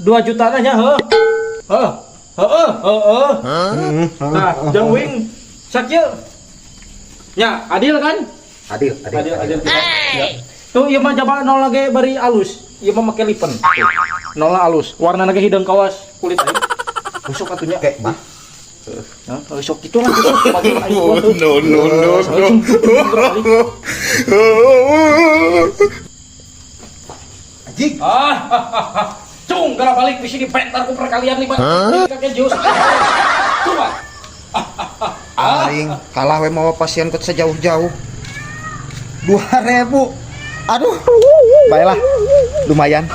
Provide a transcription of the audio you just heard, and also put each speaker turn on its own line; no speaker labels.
2 juta nya, heuh. Heuh. Heeh, heeh. Nah, jeung uing sakieu. Nya, adil kan?
Adil, adil.
Adil, adil. Ya. Tuh, ieu mah jaba nol ge bari alus. Ieu mah make lipen. Tuh. Nolna alus. Warnana ge hideung kawas kulit aing. Besok atuh nya.
Kayak bah.
Hah, sok kitu lah gitu. Bagi aing gua tuh.
No, no, no, no.
Anjing.
Ah, ah, ah, ah. Cung, gara balik di sini pentar ku perkalian nih, Pak. Kakek jus. Coba.
Aing kalah we mawa pasien ke sejauh-jauh. 2000. Aduh. Baiklah. Lumayan.